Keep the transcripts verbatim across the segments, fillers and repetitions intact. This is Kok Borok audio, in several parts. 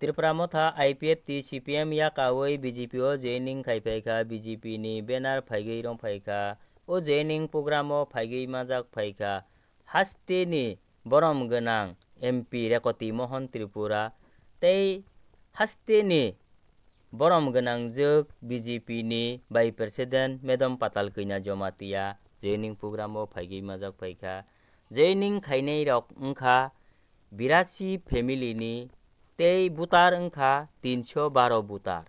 Tipra Motha I P F T C P M yakawi B J P o joining khai phaikha, B J P ni banner phaigwi rong phaikha, o joining program o phaigwi majak phaikha. Hasteni borom gwnang M P Rekoti Mohan Tripura tei hasteni borom gwnangjwk B J P ni Vice President Madam Patal Kanya Jamatia joining program o phaigwi majak phaikha. Joining khainai rok wngkha birasi family ni tei voter wngkha tinso baro voter.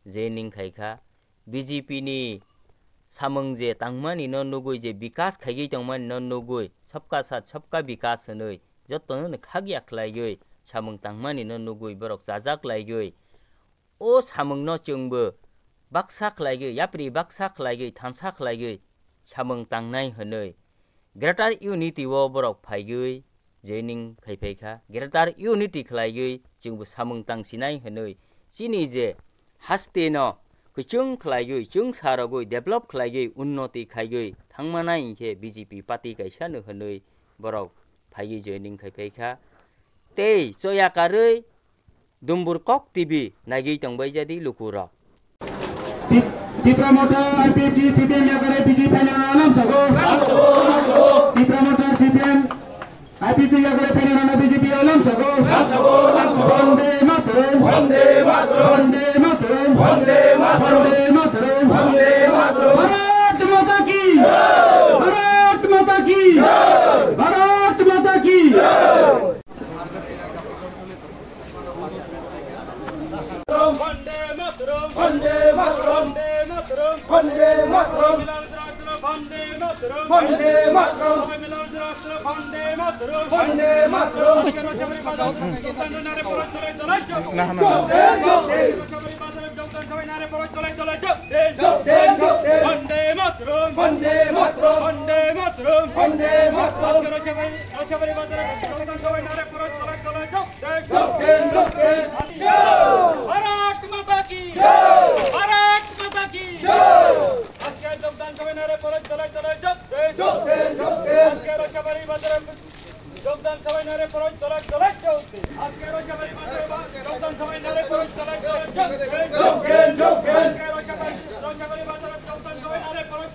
Joining khaikha B J P ni samung je tangmani no nugui, je bikas khaigwi tongmani no nugui, sabka sath sabka bikas hinwi jotono no khakya khlaiwi samung tangmani no nugui borok chajak laigwi. O samungno chwngbo baksa khlaigwi, yapri baksa khlaigwi, thansa khlaigwi samung tangnai hwnwi Greater Unity o borok phaigwi joining khai phaikha. Greater Unity khlaigwi chwngbo samung tangsinai hwnwi chini je hasteno kwchwng khlaigwi, chwng sarogwi, develop khlaigwi, unnoti khaigwi thangmanai hinkhe B J P party kaisano hwnwi borok phaigwi joining khai phaikha. Tei choya karwi Dumbur Kok T V naigwi tongbai jadi lukurok. Tip-, Tipra Motha I P F T C P M yakare B J P phainai rok lamsago. Tipra Motha C P M I P F T yakare phainai rok B J P lamsago. Vande Mataram. Vande Mataram. Bharat Mata ki. Bharat Mata ki. Bharat Mata ki. Vande Mataram! Vande Mataram! Vande Mataram! Vande Mataram! Vande Mataram! Vande Mataram! Vande Mataram! Vande Mataram! Vande Mataram! Vande Mataram! Roshabari bazar, Jogan Sabai nare pore chole chole jok den. Jok den, jok den. Bharat মাতা কি জয়। ভারত মাতা কি জয়। আজকে যোগদান সভায় নারে পরে চলে চলে জক দেন। জক দেন, জক দেন। আজকে রসাবাড়ি বাজারে যোগদান সভায় নারে পরে চলে চলে জক দেন। আজকে রসাবাড়ি বাজারে যোগদান সভায় নারে পরে চলে চলে জক দেন। জক দেন, জক দেন। আজকে রসাবাড়ি, রসাবাড়ি বাজারে যোগদান সভায় নারে পরে